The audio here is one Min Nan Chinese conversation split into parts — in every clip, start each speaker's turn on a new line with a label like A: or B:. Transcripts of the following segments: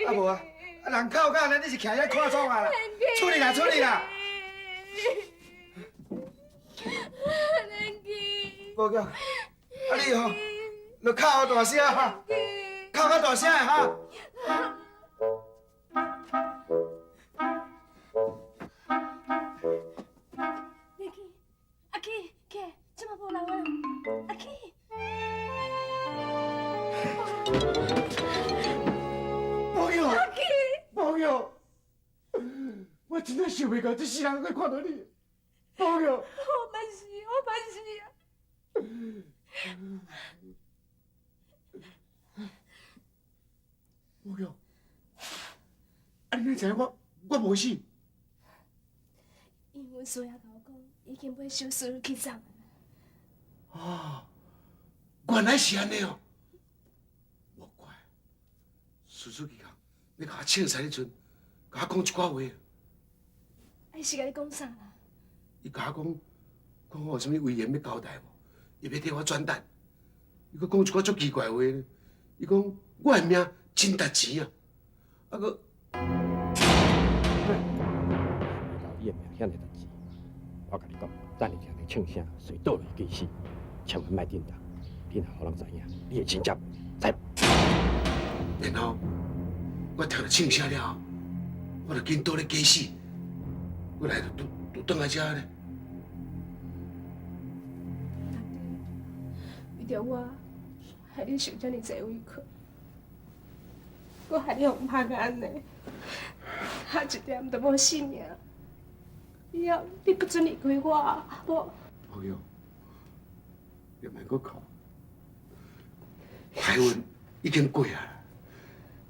A: 啊無啊，啊人哭甲按呢，你是徛遐看創啊啦？出去啦，出去啦！無叫，啊你吼，就哭較大聲哈，哭較大聲的哈。
B: 你去，阿去，起來，這馬無人啊，阿去。
A: 寶玉，寶玉，我真正想袂到這世人閣看到你，寶玉。
B: 我嘛是，我嘛是啊。
A: 寶玉，啊你哪知影我無死？
B: 因為阮師爺共我講，已經買小書去送。
A: 哦，原來是按呢哦。無怪，叔叔去講，欲共我凊彩彼陣，共我講一寡話。
B: 啊，伊是共你講啥啦？
A: 伊共我講，講我有啥物遺言欲交代無？伊欲替我轉達。伊閣講一寡足奇怪的話呢。伊講我的命真值錢啊！啊閣，
C: 你的命遐爾值錢，我共你講，等下聽著槍聲，隨倒落去死，千萬莫振動。你若予人知影，你會真正知無？
A: 然後我聽著槍聲了後，我就緊倒咧假死，我來就拄拄轉來遮咧。
B: 為著我，害你受遮爾濟委屈，閣害你予人拍甲按呢，差一點就無性命。以後你不准離開我，無？
A: 寶玉，你莫閣哭，歹運已經過啊！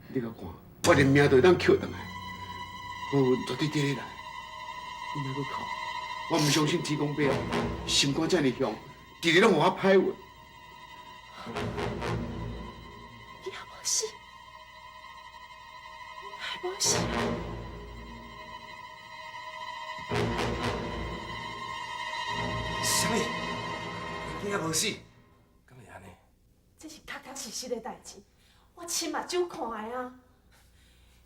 A: 你閣看，我連命都會當抾轉來，好運絕對佇咧來。你莫閣哭，我毋相信天公伯心肝遮爾凶，直直攏予我歹運。
B: 你也無死，你無死。
D: 啥物？你囝無死？敢會按呢？
E: 這是確確實實的代誌，我親目睭看的啊！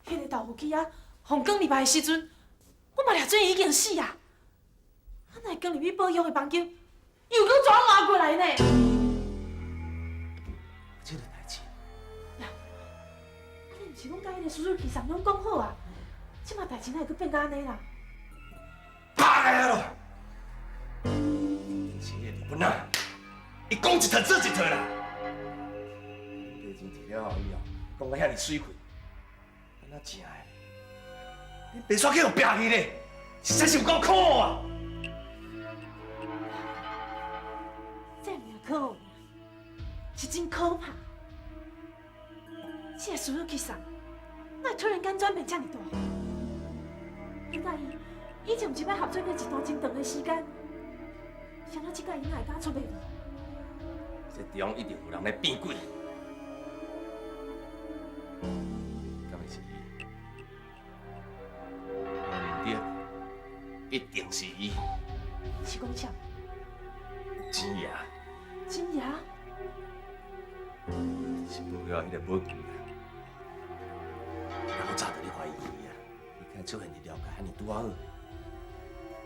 E: 彼個豆腐機仔，予捲入來的時陣，我嘛掠準伊已經死啊！啊，哪會捲入去保育的房間，又閣轉換過來呢？
D: 這個代誌，
E: 呀，啊，你毋是攏佮彼個叔叔其實攏講好啊？這馬代誌哪會閣變甲按呢啦？
D: 拍來咯！真是彼個日本仔，伊講一套做一套啦。價錢提了後以後，講甲遐爾媠氣，敢若真的？你白煞去予拚去咧，實在是有夠可惡啊！
E: 這毋是可惡，是真可怕。這個輸入去送，哪會突然間轉變遮爾大？你佮伊以前毋是欲合作過一段真長的時間，啥人這擺伊哪會敢出賣你？
D: 這中一定有人咧變鬼，敢會是伊？我認著，一定是伊。
E: 是講啥？
D: 錢爺。
E: 錢爺？
D: 是保了彼個寶劍啦，老早就咧懷疑伊啊，伊看出現佇了解按呢拄仔好，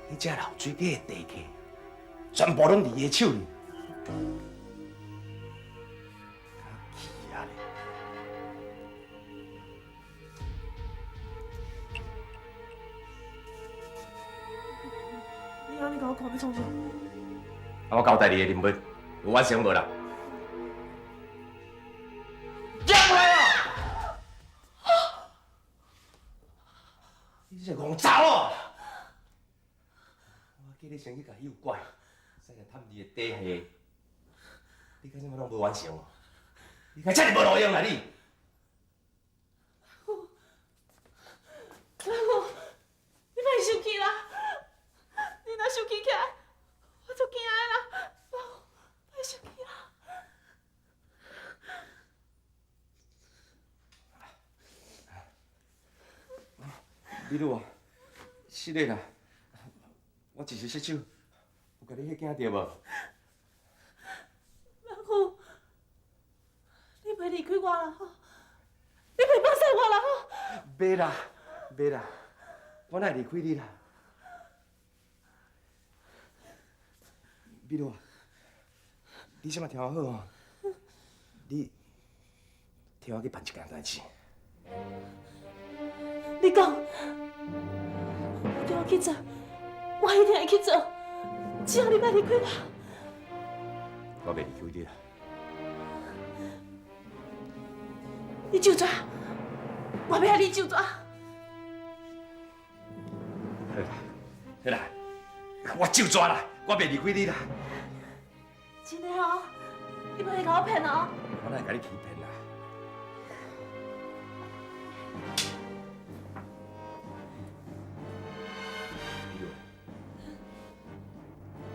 D: 彼只老水果的地契，全部攏佇伊的手裡。較氣啊咧！
E: 你按呢共我看欲創啥？
D: 啊，我交代你的任務有完成無啦？入來啊！你這個戇查某！我叫你先去共誘拐，再來探你的底下，你到這馬攏無完成哦？你敢遮爾無路用啦你！
E: 老母，老母，你莫生氣啦！你若生氣起來，我足驚的啦！老母，莫生氣啦！
D: 美女啊，失禮啦！我一時失手，有共你嚇驚著無？
E: 老母，你袂離開我啦吼？你袂放捨我啦吼！
D: 袂啦，袂啦，我哪会离开你啦？美女，你这摆听我好哦，你替我去办一件代志。
E: 你讲，你叫我去做，我一定会去做，只要你莫离开我。
D: 我袂离开你啦。
E: 你咒纸，我欲爱你咒纸。
D: 好啦，好啦，我咒纸啦，我袂离开你啦。
E: 真的哦，你袂共我骗哦？
D: 我哪会共你欺骗啦？美女，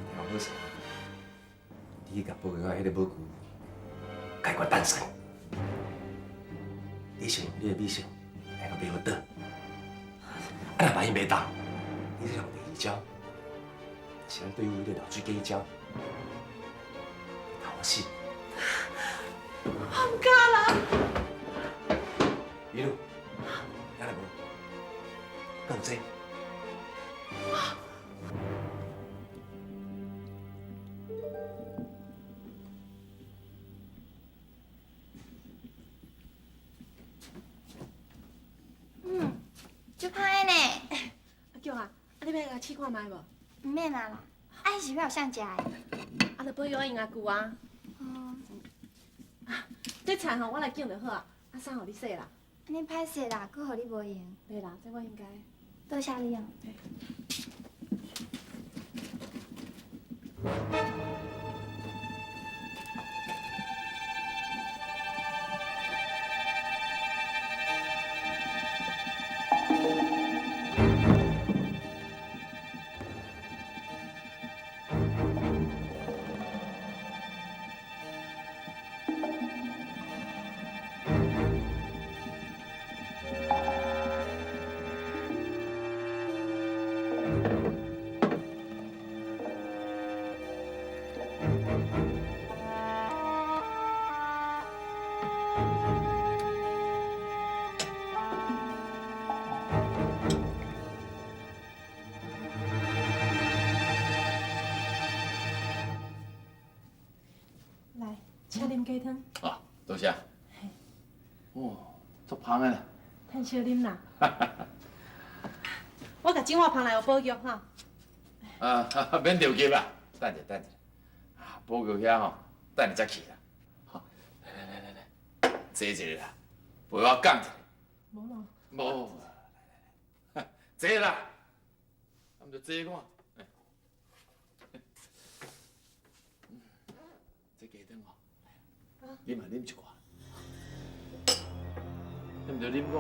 D: 你听我好势，你去共报告彼个母牛解决单身。你想你的米线来个买好倒，啊若万一袂当，你再用第二招，就是咱对付彼个落水鸡招，头死。
E: 我毋敢啦。
D: 美女，听到无？阁有这。
F: 足芳的呢。
B: 阿娇啊，啊你欲共试看覓無？
F: 毋免啊啦，啊，彼是欲予啥食的？
B: 啊，就保養用阿舅啊。
F: 哦。
B: 這菜吼，我來揀就好啊。啊，衫予你洗啦。
F: 按呢歹勢啦，閣予你無閒。
B: 袂啦，這我應該。
F: 多謝你哦。
E: 來，請啉雞湯。
G: 啊，多謝。哦，足芳的咧。
E: 趁燒啉啦。我共整碗芳來予寶玉吼。
G: 啊，免著急啦，等者等者。啊，寶玉遐吼，等下才去啦。好，來來來來來，坐一下啦，陪我講一下。
E: 無咯。
G: 無，來來來，坐啦，啊，毋就坐看。這雞湯吼，啉嘛啉一寡，你毋就啉看。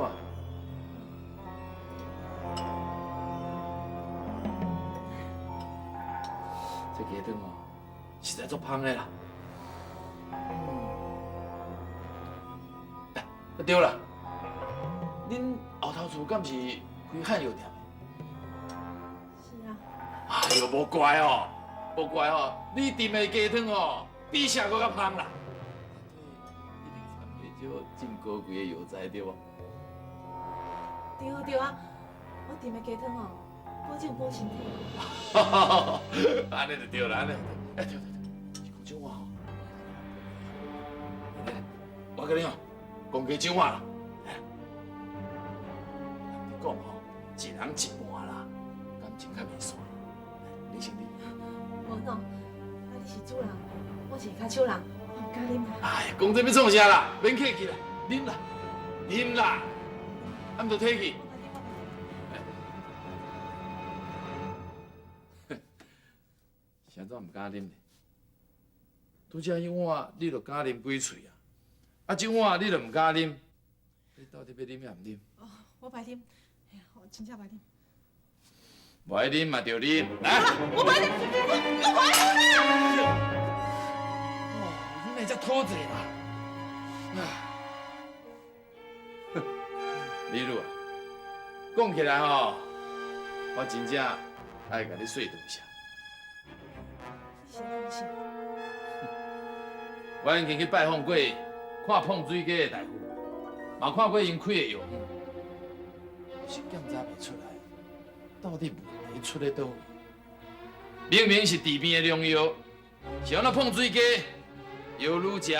G: 這雞湯哦，實在足芳的啦。哎，對啦，恁後頭厝敢是開漢藥店的？
E: 是啊。
G: 哎喲，無怪哦，無怪哦，你炖的雞湯哦，比啥閣較芳啦。一定是買少真高貴的藥材對無？
E: 對啊對啊，我炖的雞湯哦，保證補身體。
G: 按呢就對啦，按呢。哎，對對對，是講這話吼。來來，我佮你哦，講雞酒話啦。人哋講吼，一人一半啦，感情較袂散。你先啉。
E: 無喏，啊你是主人，我是跤手人，我毋敢啉啦。
G: 哎，講這欲創啥啦？免客氣啦，啉啦，啉啦，啊毋就提去。是按怎毋敢啉呢？拄才彼碗你就敢啉幾喙啊？啊，這碗你就毋敢啉，你到底欲啉抑毋啉？
E: 哦，我袂啉，哎呀，我真正袂啉。
G: 無愛啉嘛著啉，來。
E: 我袂啉，我袂啉啦！
G: 哦，你哪會遮討債啦？啊，美女啊，講起來吼，我真正愛共你說多謝。
E: 你是講啥？
G: 我已經去拜訪過看膨水雞的大夫，嘛看過𪜶開的藥方，是檢查袂出來，到底問題出咧佗位？明明是治病的良藥，是按怎碰水雞，藥愈食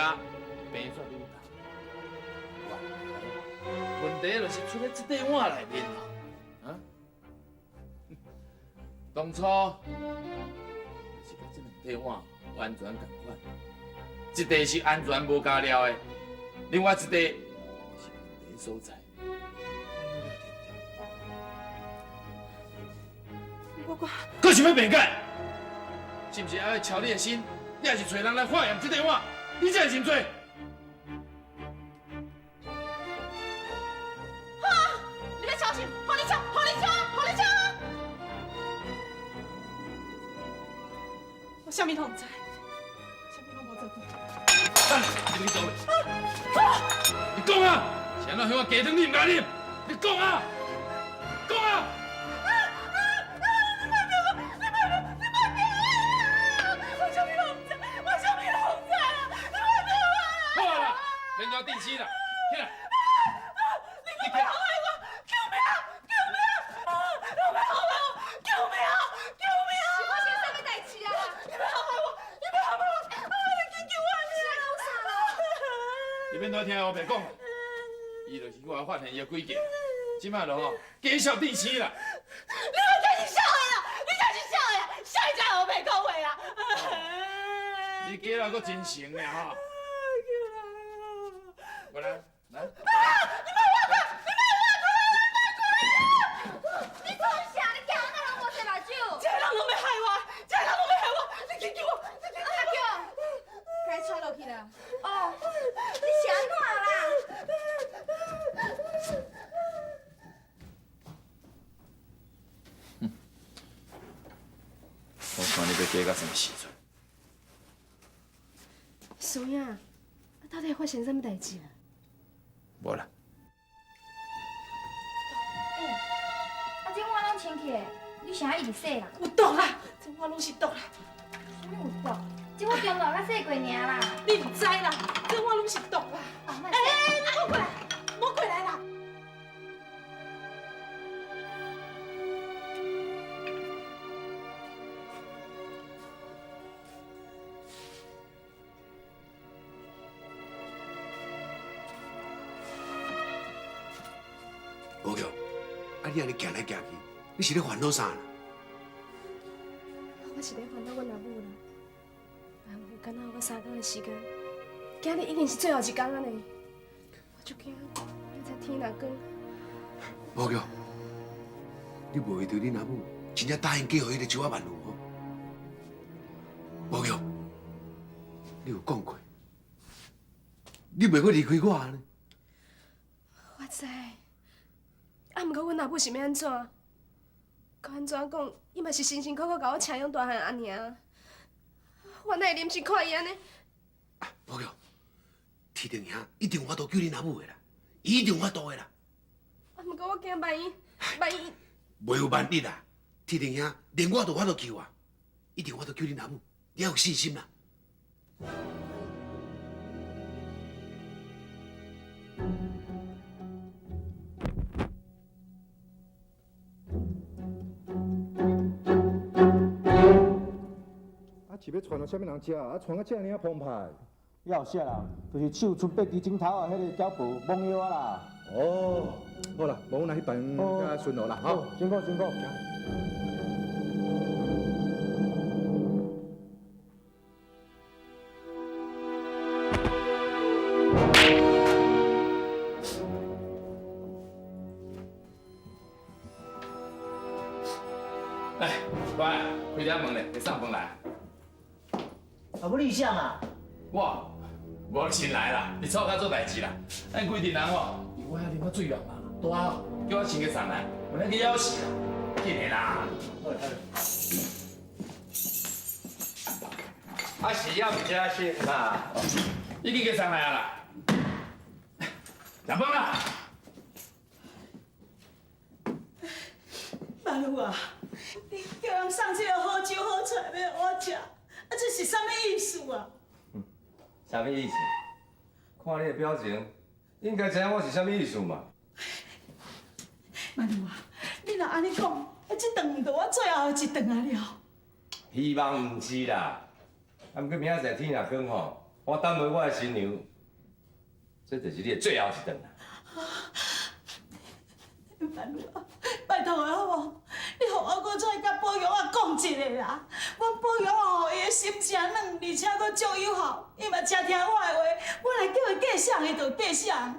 G: 病煞愈重。問題就是出咧這塊碗內面啦，啊！當初就是佮這兩塊碗完全仝款，一塊是安全無加料的，另外一塊是問題所在。
E: 我
G: 閣想欲辯解？是毋是愛敲你的心？你也是揣人來化驗這塊碗，你才會認罪。
E: 你欲敲啥？予你敲，予你敲，予你敲！我啥物攏毋知，啥物攏無做過。
G: 等下，你去做咧？你講啊！是按怎彼碗雞湯你毋敢啉？你講啊！講啊！
E: 我啥物攏毋知，我啥物攏毋知啊！你莫騙我啦！
G: 好啦，免再定死啦，起來！
E: 你閣欲傷害我！救命！救命！啊！你欲傷害我！救命！救命！
B: 是發生啥物代誌啊？
E: 你欲傷害我！你欲傷害我！啊！你緊救我！
B: 是咧講啥啦？
G: 你免多聽烏白講，伊就是去我發現伊的詭計，這擺就吼假笑定死啦。
E: 你嘛才是痟的啦！你才是痟的，痟才會烏白講話啦！
G: 你假到閣真誠呢吼！
E: 救人啊！
G: 過來，來。
F: 你創啥？你驚我哪攏無洗目睭？
E: 這个人攏欲害我，這个人攏欲害我！你緊救我！你緊
F: 阿嬌，該揣落去啦。哦，你是按怎啦？
G: 我看你欲假到啥物時陣？
B: 思穎，啊，到底發生啥物代誌啊？
G: 無啦。
F: 欸，啊，這碗攏清氣的，你啥一直洗啦？
E: 有毒啦！這碗攏是毒啦！
F: 啥物有毒？這碗中晝才洗過爾啦。
E: 你毋知啦，這碗攏是毒啦！
F: 啊，莫
E: 欸欸，你莫過來，莫過來啦！
A: 無叫，啊你按呢行來行去，你是咧煩惱啥啦？
B: 我是咧煩惱阮阿母啦。阿母敢若有我三工的時間，今日已經是最後一工啊呢。我就驚明仔天若光。
A: 無叫，你無為著恁阿母真正答應嫁予彼個周仔萬有吼？無叫，你有講過，你袂閣離開我呢？
B: 我知，啊，毋過阮阿母是欲按怎？閣按怎講，伊嘛是辛辛苦苦共我請養大漢阿爾。我哪會忍心看伊按呢？
A: 無叫，天定兄一定有法度救恁阿母的啦，伊一定有法度的啦。
B: 啊，毋過我驚萬一，萬一……
A: 袂有萬一啦，天定兄連我都有法度救啊，一定有法度救恁阿母，你要有信心啦。
H: 啊，是欲傳予啥物人食啊？傳到遮爾仔澎湃。
I: 猶有啥啦？就是手伸八支指頭啊，彼个腳步猛藥啊啦。
H: 哦，好啦，無阮來彼爿較順路啦，吼。
I: 辛苦辛苦。
G: 來，乖，開點門咧，會送飯來。
I: 啊，無你是啥啊？
G: 我，我先來啦，你臭較做代誌啦。咱規陣人吼，因為我遐啉較醉藥嘛，拄好叫我先去送來，無咱去枵死啦。緊的啦。
I: 好好。
C: 啊是也毋食先啦。
G: 已經去送來啊啦。食飯啦。
E: 曼如啊，你叫人送這个好酒好菜欲予我食，啊，這是啥物意思啊？
D: 啥物意思？看你的表情，應該知影我是啥物意思嘛？
J: 曼如啊，你若按呢講，這頓毋著我最後的一頓啊了。
D: 希望毋是啦，啊，毋過明仔載天若光吼，我等袂我的新娘，這就是你的最後一頓啦。
J: 曼如啊，拜託的好無？你予我閣再佮寶玉仔講一下啦。阮寶玉仔吼，伊的心誠軟，而且閣足有孝，伊嘛誠聽我的話。我若叫伊嫁啥，伊就嫁啥。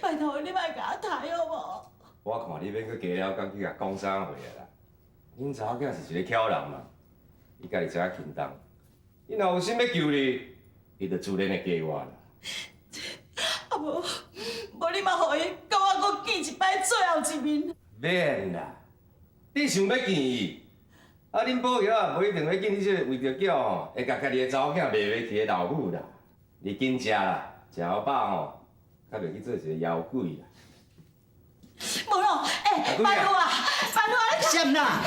J: 拜託你莫共我刣好無？
D: 我看你免閣加了工去共講啥話啊啦。恁查某囝是一個巧人嘛，伊家己知影輕重。伊若有心欲救你，伊就自然會嫁我啦。
J: 啊無，無你嘛予伊佮我閣見一擺最後一面。
D: 免啦，你想欲見伊，啊恁寶玉仔無一定欲見你這個為著囝吼，會共家己的查某囝賣袂去的老母啦。你緊食啦，食予飽吼，較袂去做一個妖鬼啦。
J: 無咯，欸，曼如啊，曼如啊，你
I: 啥啦？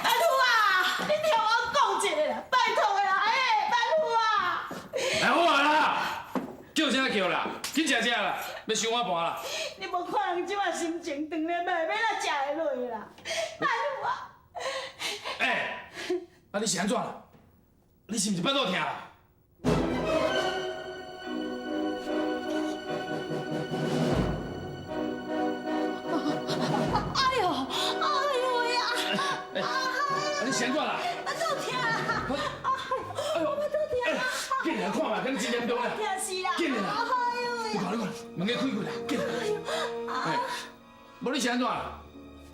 J: 曼如啊，你聽我講一下啦，拜託的啦，欸，曼如啊。
G: 哎，好啊啦，叫啥叫啦？緊食食啦，欲收我盤啦。
J: 你無看人這馬心情，當然袂欲哪食會落啦。曼如啊，
G: 欸，啊你是按怎啦？你是毋是腹肚疼啦？
J: 哎呦，哎呦呀！
G: 欸，啊你是按怎啦？
J: 腹肚疼啦！哎呦，腹肚疼啦！
G: 緊來看覓，敢若真嚴重啦！
J: 疼死啦！
G: 緊來啦！你看你看，門給開開啦，緊來！欸，無你是按怎啦？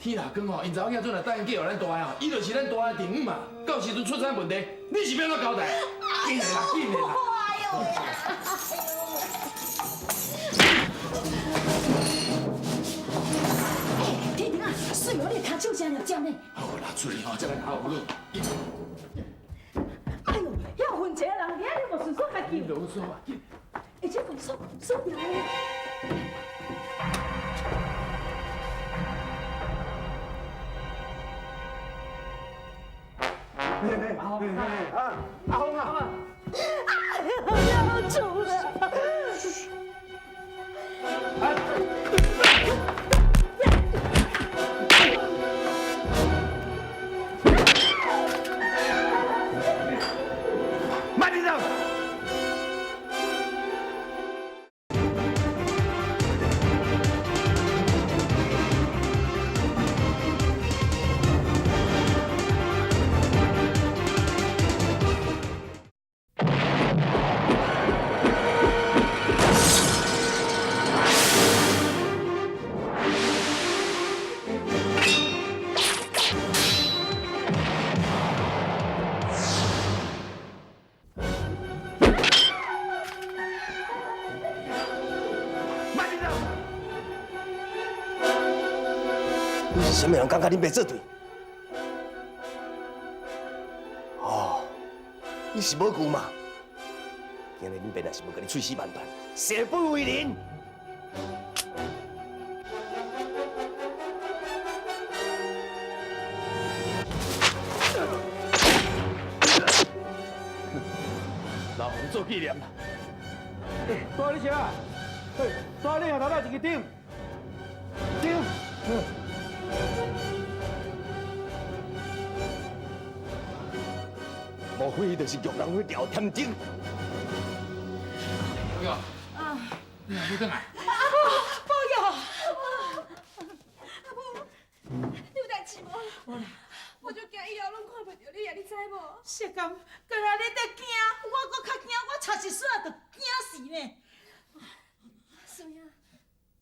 G: 天若光吼，𪜶查某囝陣來答應嫁予咱大的吼，伊就是咱大的丈母嘛。到時陣出啥問題，你是欲按怎交代？緊來啦，緊來啦！
J: 哎呦呀！
F: 欸，天顶啊，水哦，你的跤手真入尖呢。
G: 好啦，出去吼，才來考好。
J: 哎呦，遐混一个人伫遐，你無順手共救？
G: 啰嗦啊！
J: 欸，這個鎖鎖掉的。
A: 啊，阿峰啊！
J: 哎呀，要出了！
D: 慢點走。慢點走。你是啥物人？敢佮恁爸做對？哦，你是無救嘛？今日恁爸若是無共你碎屍萬段，血本為零。
G: 老洪做紀念啦。
I: 大你啥？大你下頭仔一個頂，頂。
D: 莫非就是玉人彼条天灯？
G: 寶玉，你若欲轉來？
J: 阿母，寶玉，
B: 阿母，你有代志無？
J: 無啦，
B: 我就驚以後攏看袂著你啊，你知無？
J: 小甘，敢若你在驚，我閣較驚，我差一絲仔就驚死呢。
B: 素英，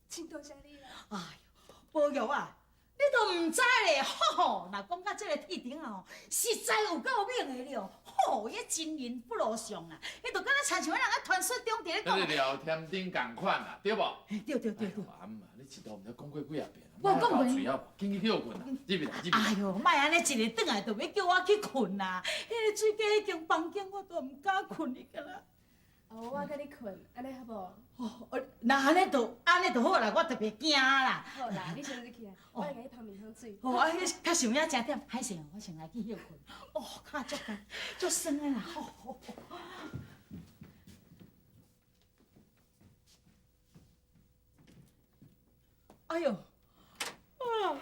B: 真多謝你啦。
J: 哎呦，寶玉啊，你都毋知咧，吼吼！若講到這個鐵頂啊吼，實在有夠猛的了，吼，伊真人不露相啊，彼就敢若親像彼人仔傳說中佇咧講。
G: 彼個廖添丁仝款啦，對無？
J: 對對對對。
G: 阿姆啊，你一路毋知講過幾仔遍，
J: 我講過。
G: 喙仔無，緊去歇睏啦，入去啦，入去。
J: 哎喲，莫按呢一日轉來就欲叫我去睏啦，彼個水雞彼間房間我都毋敢睏去㗎啦。
B: 哦，我佮你睏，按呢好無？
J: 哦，那按呢就按呢就好啦，我特別驚啦。
B: 好啦，你先入去啊，我來共你泡麵湯水。
J: 哦，啊，彼較想影誠忝，歹勢哦，我先來去歇睏。哦，跤足干，足酸的啦，吼。哎呦，啊，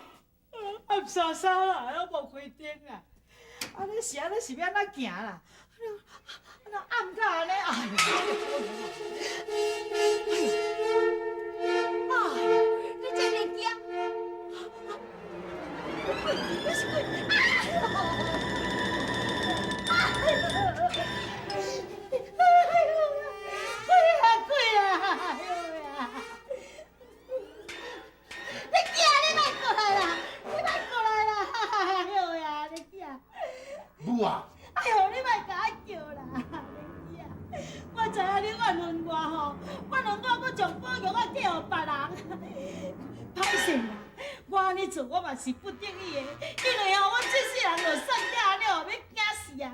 J: 暗沙沙啦，拢无开灯啊！啊，你是安尼是欲按怎行啦？啊，那暗甲按呢？哎呦！哎呦！你这个惊！鬼，你是鬼！哎呦！哎呦！鬼啊鬼啊！哎呦呀！你惊，你莫过来啦！你莫过来啦！哎呦呀，你惊！
A: 母啊！
J: 哎呦，你莫共我叫啦！你惊！我知影你怨恨我吼，怨恨我，阁将宝玉仔嫁予别人，歹势啦！我按呢做，我嘛是不得已的，因为吼，我这世人就散甲安呢，欲惊死啊！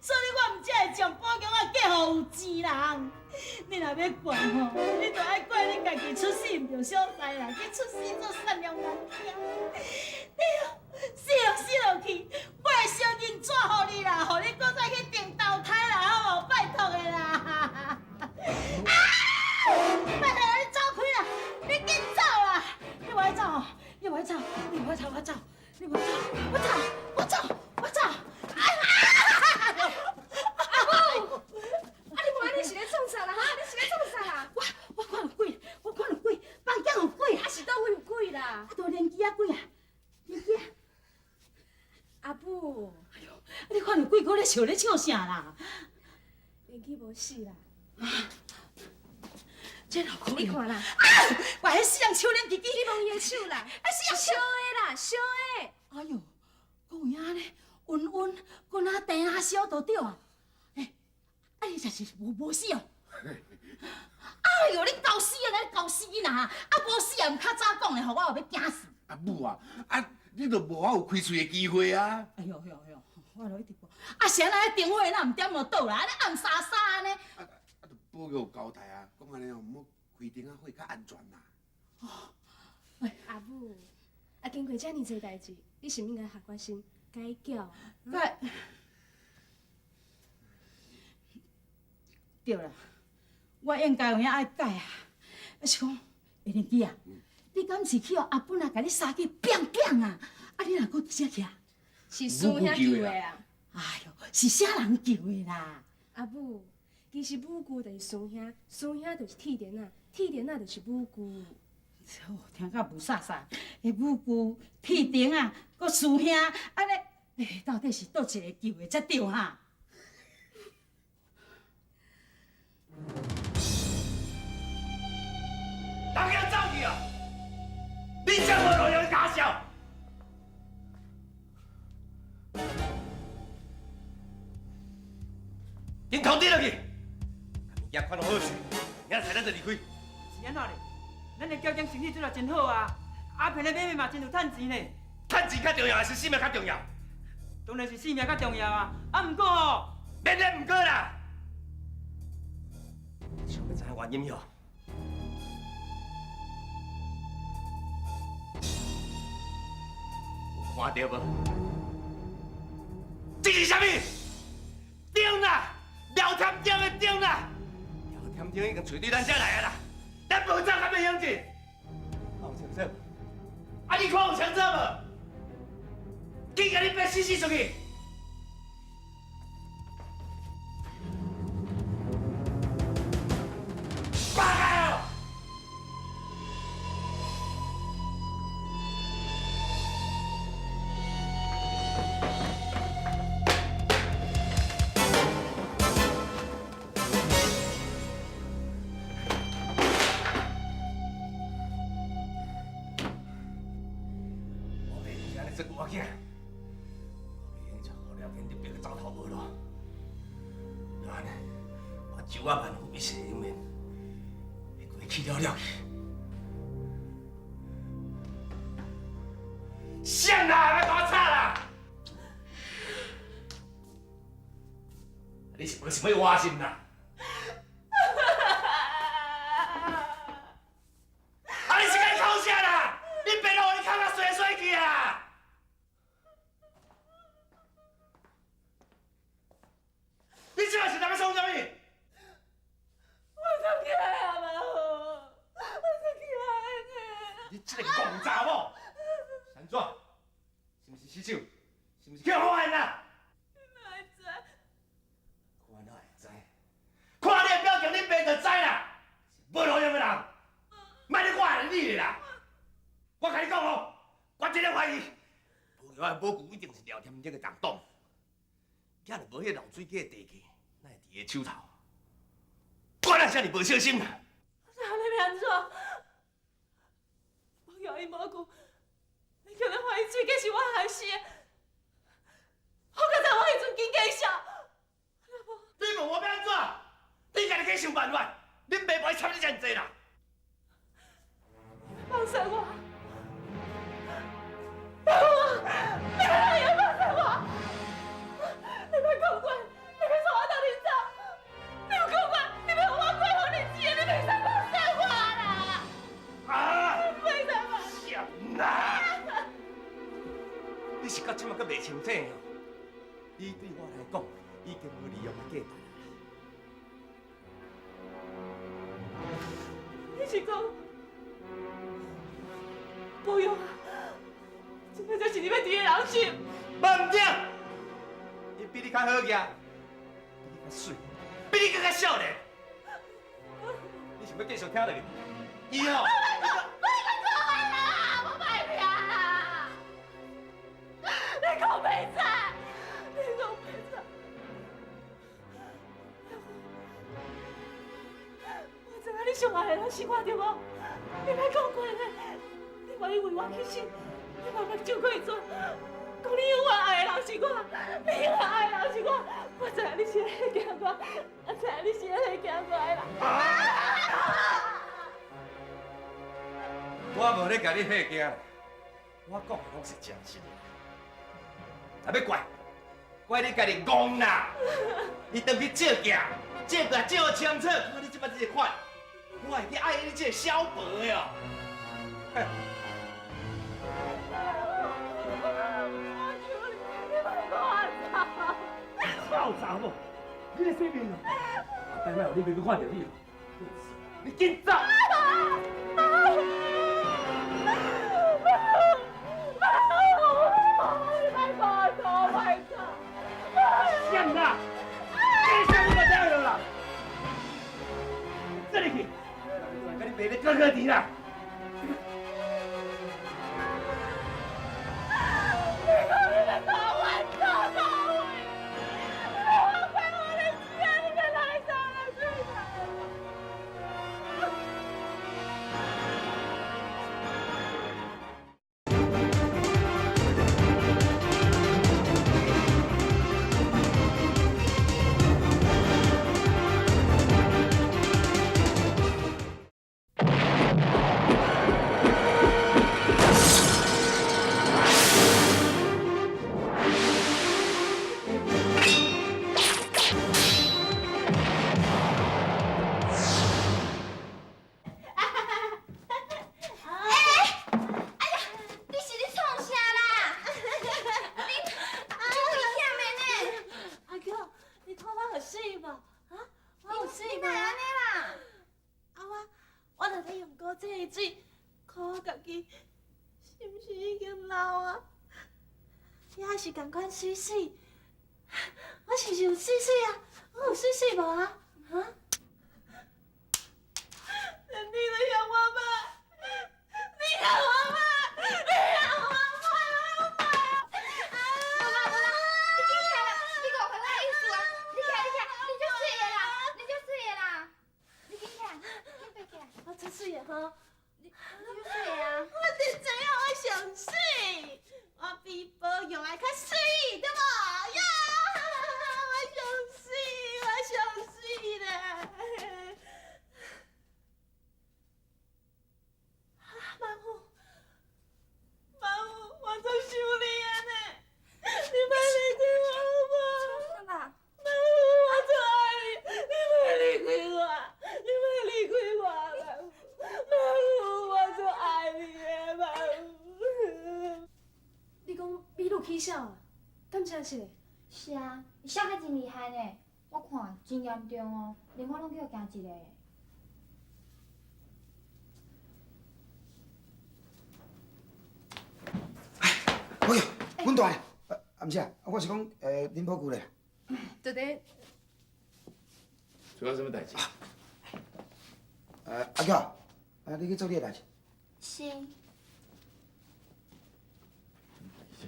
J: 所以我毋才会将宝玉仔嫁予有钱人。你若欲怪吼，你就爱怪你家己出世毋著所在啦，去出世做善良人囝。你死落死落去，我的小银纸予你啦，予你阁再去定投胎啦，好无？拜托的啦！啊！拜托你走开啦！你紧走啦！你无爱走吼？你无爱走？你无爱走？我走！你无爱走？我走！我走！我走！哎呀！
B: 阿母，啊你无按呢是咧创啥啦？哈，你是咧创啥啦？
J: 我看著鬼，我看著鬼，房间有鬼
B: 啊！是佗位有鬼啦？
J: 啊，就连机仔鬼啊，连机仔。
B: 阿母，
J: 哎呦，你看著鬼，阁咧笑咧笑啥啦？
B: 连机无死啦。
J: 这哪可能？
B: 你看啦，
J: 啊！哇，彼死人手连叽叽，
B: 你摸伊的手啦，
J: 啊，死人
B: 烧的啦，烧的。
J: 哎呦，阁有影按呢，温温，阁若甜啊烧就对啊。欸，啊你这是无死哦？哎呦，你猴死啊！你猴死囡仔啊！无死也毋较早讲咧，予我欲惊死。
A: 啊母啊，啊你都无法有开喙的机会啊！
J: 哎呦呦呦，我就一直讲，啊是按怎彼灯火若毋点就倒啦，按呢暗沙沙按呢。
A: 啊，就保玉有交代啊，讲按呢哦，毋好开灯仔火较安全啦。
J: 哦，
B: 阿母，啊经过遮尔济代志，你是毋应该下决心改嫁？
J: 改。对啦，我应该有影爱改啊。啊是讲，下连基啊，你敢是去予阿本啊，共你杀去变变啊？啊，你若阁伫遮徛？
B: 是师兄救的啊！
J: 哎呦，是啥人救的啦？
B: 阿母，其实母舅就是师兄，师兄就是铁链仔，铁链仔就是母舅。
J: 哦，听甲雾煞煞，彼母舅、铁钉仔，阁师兄，按呢，欸，到底是佗一个救的才对哈？
D: 大家走去啊！你这无路用假笑？恁头跌落去，物件看拢好势，明仔载咱就离开。
K: 是按怎咧？咱的交警生意做得真好啊，阿平的买卖嘛真有趁钱呢。
D: 趁钱较重要，还是性命较重要？
K: 当然是性命较重要啊！啊，毋过吼，
D: 免咧毋过啦。想欲知影原因哟？有看著无？这是啥物？灯啦，廖添丁的灯啦！廖添丁已经揣对咱遮来啊啦，咱无走敢欲用钱？看有清楚？啊，你看有清楚无？紧共你爸死死出去！八开哦！我袂用按呢做我囝，我袂用将廖天你逼个走投无路。就按呢，我周阿万夫一世永面，会过去了了去。谁啦？欲大吵啦！你是无想欲活是毋啦？啊！你是该哭啥啦？你爸都予你哭甲衰衰去啊！你这摆是欲创啥物？
K: 我生气啊，妈好，我生气啊！
D: 你這個戇查某，是按怎？是毋是失手？是毋是去予發現啦？
E: 你哪會知？
D: 我哪會知？看你的表情，恁爸就知啦。無路用的人，莫咧我害你啦！我共你講哦，我真咧懷疑，寶玉的母舅一定是廖添丁的同黨。假若無彼個老水雞的地契，哪會佇伊的手頭？我哪遮爾無小心啊！
E: 那你欲按怎？寶玉伊母舅，你叫咧懷疑水雞是我害死的，好佳哉我彼陣緊繼續。
D: 你問我欲按怎？你家己去想辦法，恁爸無會插你遮爾濟啦。
E: 放生我！放我！你欲哪樣放生我？你莫講過，你欲帶我鬥陣走？你有講過，你欲予我過好日子，你袂使放生我啦！
D: 啊！
E: 袂使放！
D: 啥啦？你是到這馬閣袂清醒哦？你對我來講已經無利用的價值。
E: 你是講保佑啊？這個才是你欲佇的人心。
D: 無毋對，伊比你較好額，比你較媠，比你閣較少年。你想欲繼續聽落去？伊吼。
E: 我講啦，我歹聽啦。你講袂使，你講袂使。我知影你上愛的人是我對無？你莫講過咧，你願意為我去死，你嘛目睭開轉，講你永遠愛的人是我，你永遠愛的人是我。我知影你是咧驚我，我知影你是咧驚我的啦。
D: 我無咧共你嚇驚，我講的攏是真實的。若欲怪，怪你家己戇啦！你轉去照鏡，照鏡照清楚，看你這擺這个款，我會去愛你這个小婆的哦。
E: 我求你，你莫看我。
D: 臭查某，你咧洗面哦？后摆莫予恁爸閣看著你哦。你緊走！啥啦？这声你嘛听著啦？这里去，共你爸咧搁搁甜啦！
E: 是仝款媠媠，我是毋是有媠媠啊？我有媠媠無啊？哈？連你都嫌我歹，你嫌我歹，你嫌我歹，我歹啊！
F: 無啦無啦，你緊起來啦！你誤會我的意思啊！你起來，你起來，你足媠的啦，你足媠的啦！你緊起來，緊爬起來。
E: 我足媠的吼，
F: 你足媠的啊！
E: 我就知影我上媠。我比寶玉還較媠，對無？呀，我上媠，我上媠咧！啊，萬福，萬福，我足想你的呢，你莫離開我好無？
F: 創啥啦？
E: 萬福，我足愛你，你莫離開我，你莫離開我，萬福，萬福，我足愛你的，萬福。你講美女起痟啊？敢真實的？
F: 是啊，伊痟甲真厲害呢，我看真嚴重哦，連我攏去予驚一下。
L: 阮大，啊，毋是啊，我是讲，恁宝舅咧。
B: 就伫。
G: 出了什么代志？
L: 阿娇，啊，你去做你的代志。
F: 是。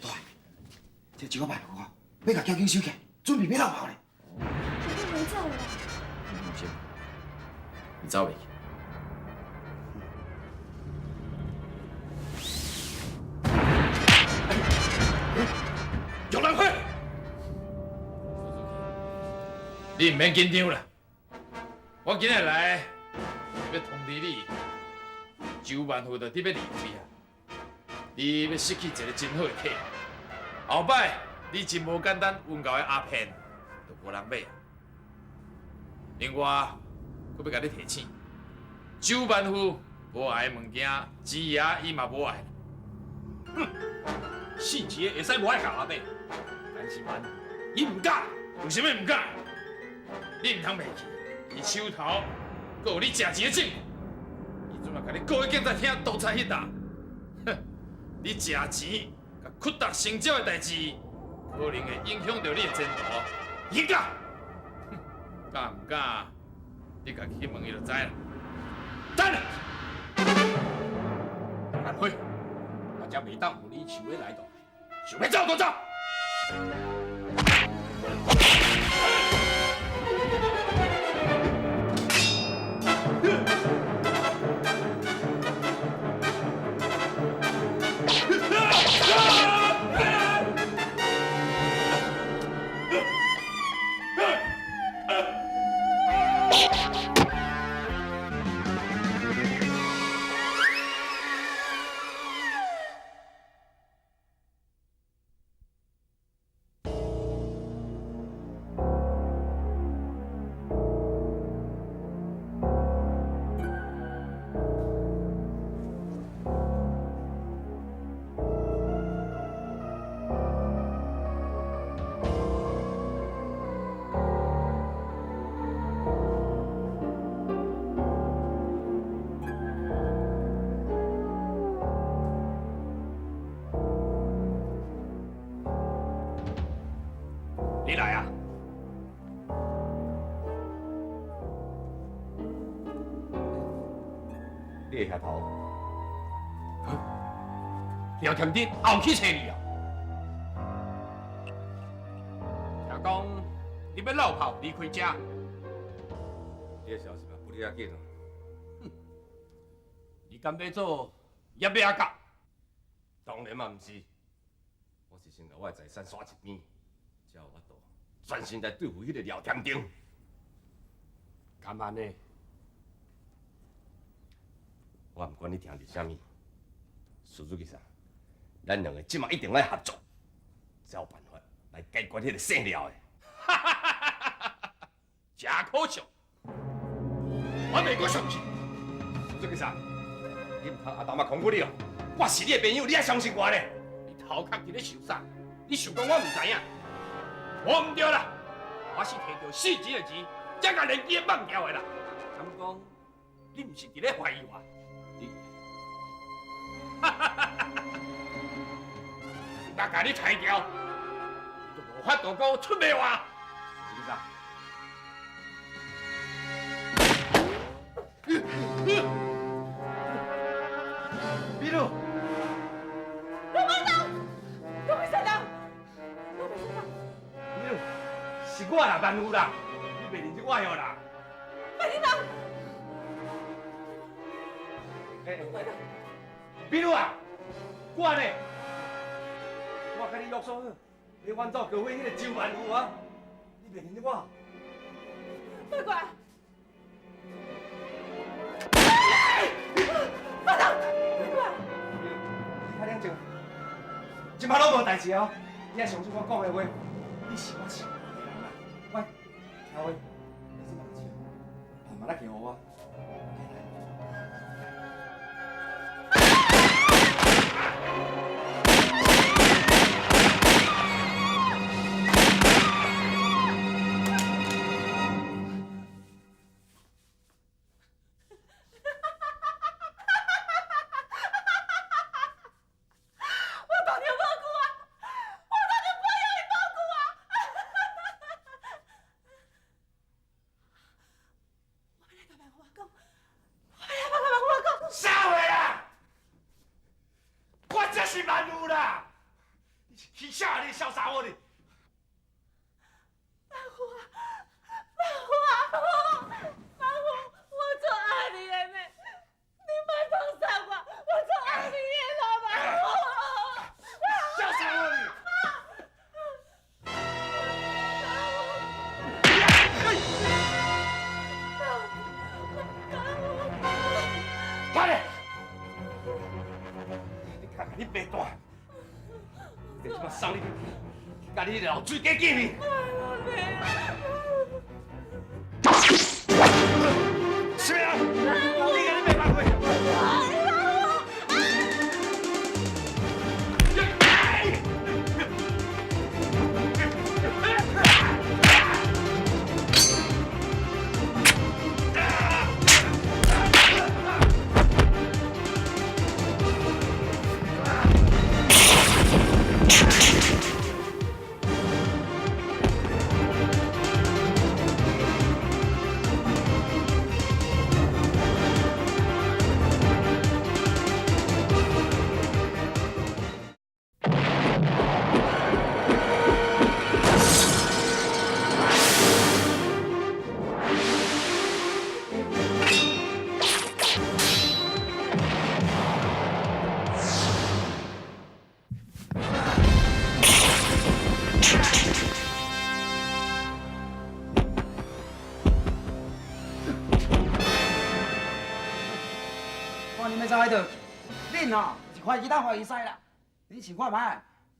L: 大，这一个拜托，欲共交警收起来，准备欲落跑咧。
F: 你袂走啦？
G: 唔是，你走袂去。玉兰花，你毋免紧张啦，我今日来是欲通知你，周万富就伫欲离开啊，你欲失去一个真好的客户。后摆你真无简单，温厚的阿片就无人买啊。另外，阁欲共你提醒，周万富无爱的物件，钱爷伊嘛无爱。
C: 哼，死钱的会使无爱共我买，但是万富伊毋敢。
G: 为啥物毋敢？你毋通袂记，伊手头阁有你食钱的证据，伊阵啊共你告去警察厅盗贼彼搭。哼，你食钱、共屈达成交的代志，可能会影响著你的前途。伊敢？哼，敢毋敢？你家己去问伊就知啦。
C: 等下，万辉，我才袂当予你想欲来就来，想欲走就走。你来啊！你的额头，廖添丁后去揣你啊！听讲你欲落跑离开遮，
D: 你的消息嘛，不离遐紧哦。
C: 哼，你敢欲做叶尾仔角？
D: 当然嘛，毋是。我是先共我的财产徙一边，才有法度专心来对付彼个廖添丁。
C: 敢按呢？
D: 我毋管你听著啥物，苏主其实，咱两个这马一定爱合作，才有办法来解决彼个姓廖的。
C: 真可笑！我袂阁相信。
D: 苏主其实，你毋通阿达嘛控过你哦，我是你的朋友，你爱相信我咧。
C: 你头壳伫咧想啥？你想讲我毋知影？我毋对啦，我是提著死钱的钱，才共连机放掉的啦。敢讲，你毋是伫咧怀疑我？你，哈哈哈哈！若共你拆掉，你就无法度阁出卖我。
D: 是啥？
I: 美女，
E: 罗班长，罗医生啊，罗医生啊，
D: 美女，是我啦，万富啦，你袂认得我哟啦？
E: 万领导，
D: 欸，美女啊，我呢？我共你约束好，你远走高飞彼个周万富啊，你袂认得我？
E: 别过来！班长，别过来！
D: 你较冷静，这摆拢无代志哦。你爱相信我讲的话，你是我心爱的人啦。喂，听话，你这摆笑，慢慢仔行予我。
E: 我大娘无久啊，
D: 是万有啦！你是欺啥你痟查某你？
J: 万虎啊，万虎啊，万虎，我足爱你的呢，你莫通杀我，我足爱你的啦，万虎。
D: 痟查某你！快点！你看看你爸大，你这摆送你去，共你老水鸡见面。什么人？你共你爸放开！
L: 看恁欲走彼佗去，恁吼是怀疑东怀疑西啦。恁想看覓？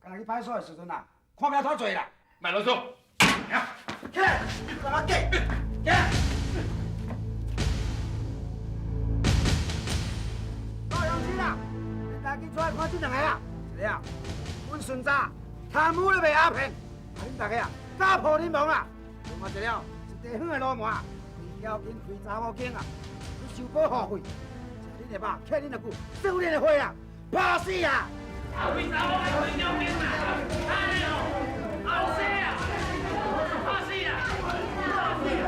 L: 敢若去派出所的时阵啊，看命拖济啦。
C: 莫啰嗦，
L: 起来，干嘛计？起来！老乡亲啊，恁大家出来看这两个啊，一个啊，阮孙子贪污咧卖鸦片，啊恁大家啊，家破人亡啊。另外一个是地方的流氓，开交警开查某警啊，去收保护费。恁的肉，欠恁的久，烧恁的火啊，拍死啊！
C: 开查某来开交警啦，哎呦，后生啊，拍死啊！拍死啊！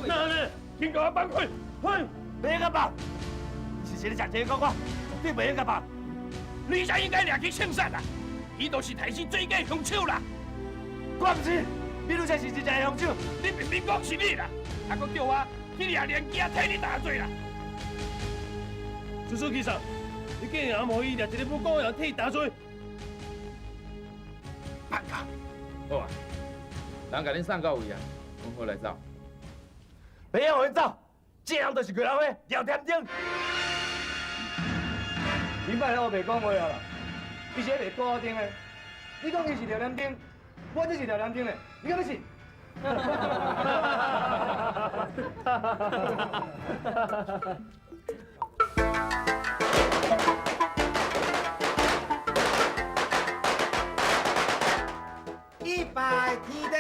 D: 那呢？先共我放开！哼，袂用个放！是谁咧食这个我，绝对袂用个放！
C: 你才应该掠去枪杀啦！伊就是提死水鸡凶手啦！
D: 我毋是，美女才是真正的凶手。
C: 你明明讲是你啦，还阁叫我去掠连机仔替你担罪啦！
I: 叔叔其实，你竟然予伊掠一个不公人替担罪？
A: 办法。
G: 好啊，人共恁送到位啊，阮好来走。
D: 袂用予𪜶走，这人就是过人的廖添丁。
I: 你莫咧乌白讲话啊啦！伊是咧卖古仔丁的，你讲伊是廖添丁，我才是廖添丁咧，你敢欲信？
L: 一拜天地，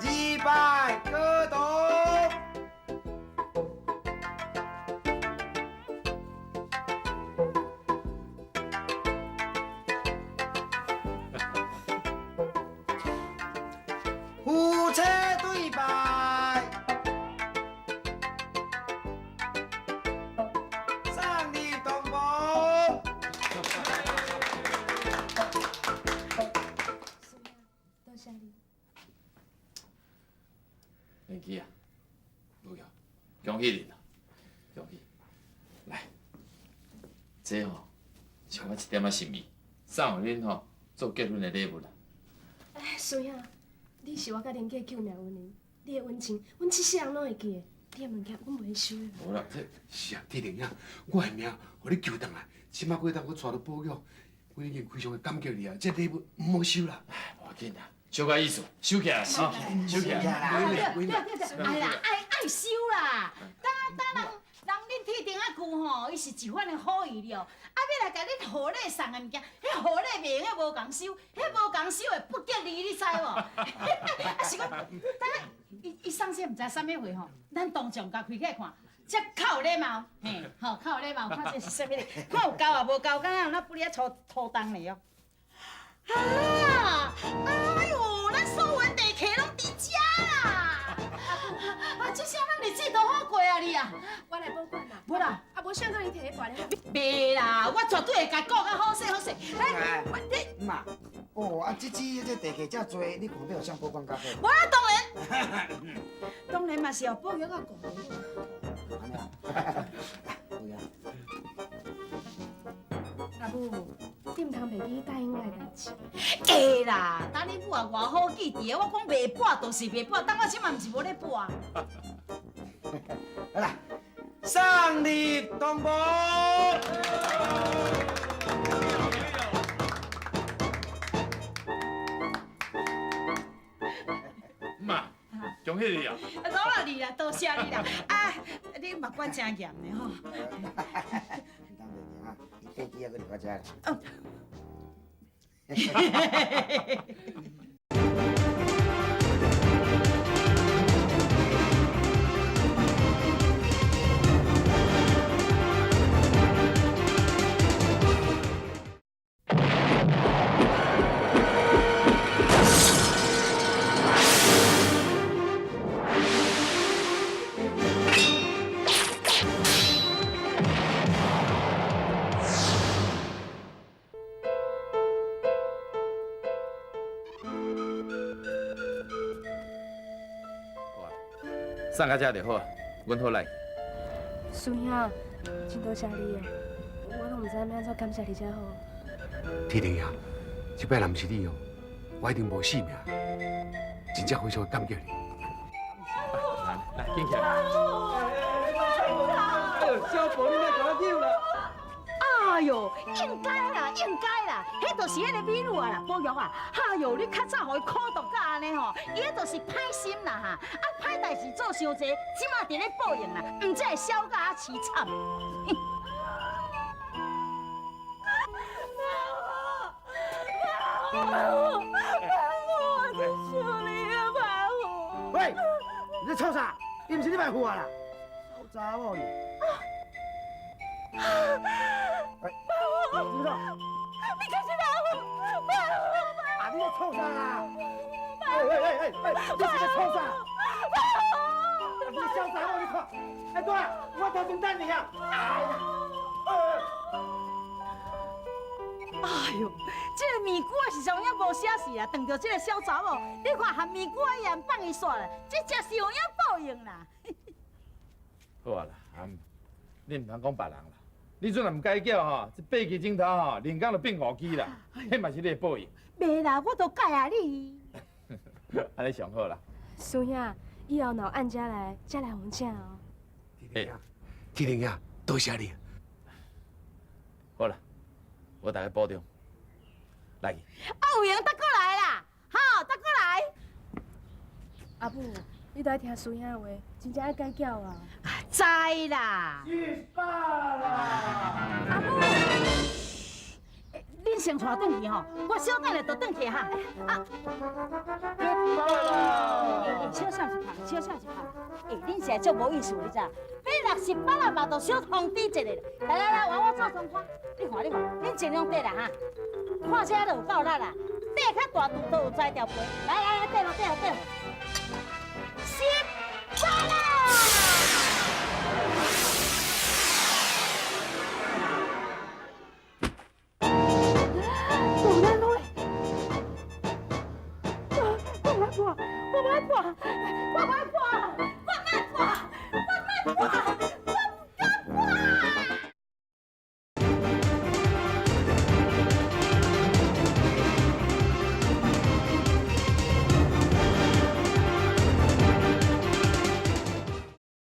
L: 二拜哥董，夫妻对拜，送你同胞。
B: 多谢你。
G: 连基啊，无用，恭喜恁啊，恭喜！来，这吼是我一点仔心意，送予恁吼做结婚的礼物啦。
B: 哎，孙兄，你是我佮连家救命恩人，你的恩情，阮这世人拢会记得。你的物件，阮袂收的。
G: 无啦，这
A: 是啊，铁玲啊，我的命予你救转来，这摆过当阁娶到宝玉，我已经非常的感激你啊！这礼物毋好收啦。
G: 无要紧啦，小可意思，收起来，哈，收起来。
J: 对对对，哎啦，爱爱收啦。等等人人恁铁记丁仔旧吼，伊是一番的好意了，啊，欲来共恁贺礼送的物件，彼贺礼袂用得无仝收，彼无仝收会不吉利，你知无？啊是讲，等下伊伊送这毋知啥物货吼，咱当场共开起来看，这较有礼貌，嘿，吼，较有礼貌，看这是啥物咧？看有够啊，无够，敢若有那不哩啊粗粗重咧哦。啊！哎哟，咱所有地客拢伫遮啦！啊，这啥人日子都好过啊你啊！
B: 我来保管啦。
J: 无啦，
B: 啊，无想阁你提去办咧。
J: 袂啦，我绝对会共顾较好势好势。来，我你
L: 妈，哦，啊，这支这地客遮济，你看欲予谁保管较好？
J: 无啦，当然，当然嘛是予宝玉仔顾。
L: 按呢啊？有影。
B: 阿母，你毋通袂记答应我的代志。
J: 会啦，等你母啊偌好记伫的，我讲袂跋就是袂跋，等我这嘛毋是无咧跋。
L: 好啦，送礼东宝。
G: 妈，恭喜你啊！
J: 努力你啦，多谢你啦。啊，你嘛管真严的吼。
L: 唔当袂记啊，伊飞机还阁留我遮咧。
G: 送到遮就好，阮好来。
B: 师兄，真多谢你的，我拢毋知欲按怎感谢你才好。
A: 天灵兄，这摆若毋是你哦，我一定无性命。真正非常感激你。
G: 来，来，紧起来。
I: 哎呦，小宝，你莫共我救啦！
J: 哎呦，应该啦，应该啦，彼就是彼个美女啊啦，宝玉啊，哈哟，你较早予伊苦毒到按呢吼，伊彼就是歹心啦哈，啊歹代志做伤济，这马伫咧报应啦，毋知会痟甲啊凄惨。
E: 爸父，爸父，我真想你啊，爸父。
L: 喂，你咧创啥？伊毋是你爸父啊啦，臭查某你！
E: 爸父，你就是爸父，爸父，
L: 啊！你咧创啥啦？哎哎哎哎哎，你是咧创啥？你小查某，你看，哎哥，我头前等你啊！
J: 哎呦，这个面龟仔是有影无写事啦，撞著这个小查某，你看含面龟仔也放伊煞啦，这真是有影报应啦。
G: 好啊啦，你毋通讲别人啦，你阵若毋改叫吼，这8支钟头吼，连工就变5支啦，彼嘛是你的报应。
J: 袂啦，我都改啊你。
G: 按呢上好啦。
B: 师兄，以后若有按遮来，才来予请哦。
A: 天灵兄，多谢你。
G: 好啦，我逐家保重。来去。
J: 啊，有闲再过来啦，好，再过来。
B: 阿母，你著爱听师兄的话，真正爱改巧啊。
J: 知啦。
I: 一百啦。
J: 阿母，恁先带转去吼，我小等下就转去哈。啊。
I: 一百啦。
J: 小声一拍，小声一拍。欸，恁实在足无意思，你知？欲68啦嘛，就小通知一下。来来来，换我做双看。你看你看，恁尽量缀啦哈。看这就有够力啦，缀较大拄都有才调皮。来来来，缀落缀落缀落。